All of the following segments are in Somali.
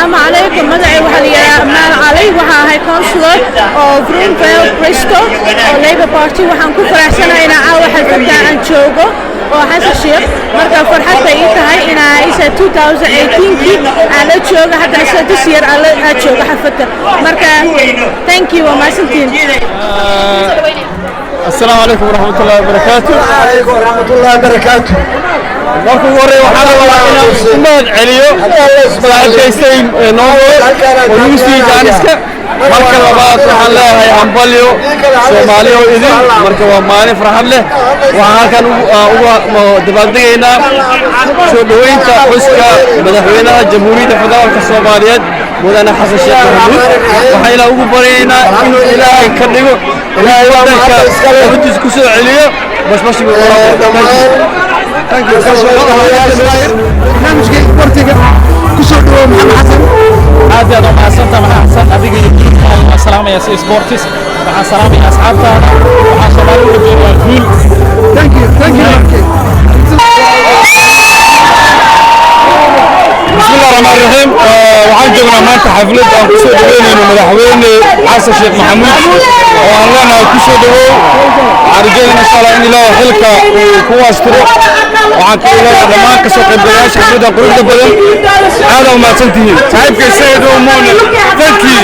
Asalaamu calaykum. Magacay waxaa la yidhaha Amaal Cali. Waxaa ahay councillor oo Broomfield Bristol oo Labour Party. Waxaan ku faraxsanahay inaa caawa xalfadda aan joogo oo Xasan Sheekh. Marka farxad bay ii tahay inaa isa 2018kii aan la joogo, haddana sida this year aan la aan joogo xalfadda. Marka thank you, waa mahadsantihiin. Asalaamu calaykum waraxmat ullahi wabarakaatu. عليكم ورحمة الله وبركاته. Marka ugu horreeya waxaan rabaa inaan u mahad celiyo saaxiibkaysay Norway oo nagu siiyey jaaniska. Marka labaad waxaan leeyahay hambalyo Soomaali oo idin. Marka waa maalin farxad leh. Waxaan halkan ugu dabaaldegaynaa soo dhoweynta xuska madaxweynaha Jamhuuriyadda Federaalka Soomaaliyeed, Mudane Xasan Sheekh Maxamuud. Waxaan Ilaah ugu baryaynaa inuu Ilaahay ka dhigo inuu waddanka nabadiisa ku soo celiyo bashbashiga. Barnaamijka isboortiga ku soo dhawow, Maxamed Xasan. Aad iyo aad u mahadsantaha, Maxamed Xasan, adiga iyo tiimkaaga waan salaamaya. Si sportis waxaan salaamaya asxaabtaada, waxaan Soomaali u rajeynayaa guul. Thank you, thank you. بسم الله الرحمن الرحيم. Waxaan joognaa maanta xaflad aan ku soo dhaweynayno madaxweyne Xasan Sheekh Maxamuud oo aan leenahay ku soo dhawow. Waxaan rajeynaynaa insha Allah in Ilaahay xilka uu ku asturo. Waxaan ka ilaahay dhammaan kasoo qaybgalayaasha xafladda quruxda badan, aad u mahadsantihiin. Saaxiibkay Sayid Umuune, thank you.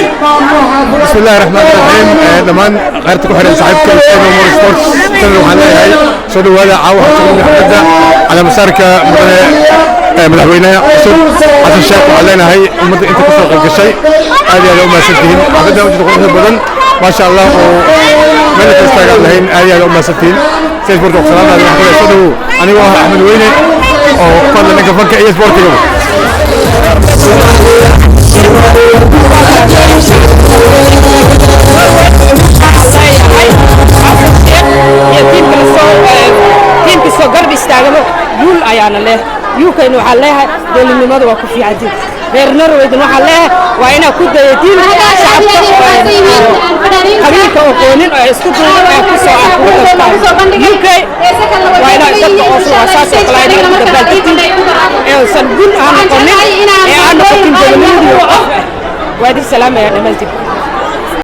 بسم الله الرحمن الرحيم. Dhammaan qayrta ku xiran saaxiibka Sayid Umuune Sports Channel waxaan leeyahay soo dhawaada. Caawa waxaan soo xafladda cala masaarka mudane madaxweynaha cusub Xasan Sheekh. Waxaan leenahay ummadda inta ka soo qayb gashay aad iyo aad u mahadsantihiin. Xafladda ujeeda quruxda badan, maasha Allah, oo meel kasta taagaan lahayn, aad iyo aad u mahadsantihiin. Sayid Sport salaam aad waxaan ku leeyahay soo dhawow. Anigoo ah Axmed Weyne oo ku hadla dhanka fanka iyo sportigaba. Leeyahay Xasan Sheekh iyo tiimka lasoo tiimka soo garab istaagaba guul ayaana leh. UK-na waxaa leeyahay dowladnimada waa ku fiicantiin. Reer Norweydna waxaa leeyahay waa inaad ku dayatiin shacabka qabiilka aqoonin oo isku duuban ee ku soo ah UK. Waa inaad dadka Oslo waa saas oo kale inaad ku dabaaldegtiin ee uusan gun aan noqonin ee aan noqotin dowladnimadii oo ah. Waa idin salaamaya dhammaantiin.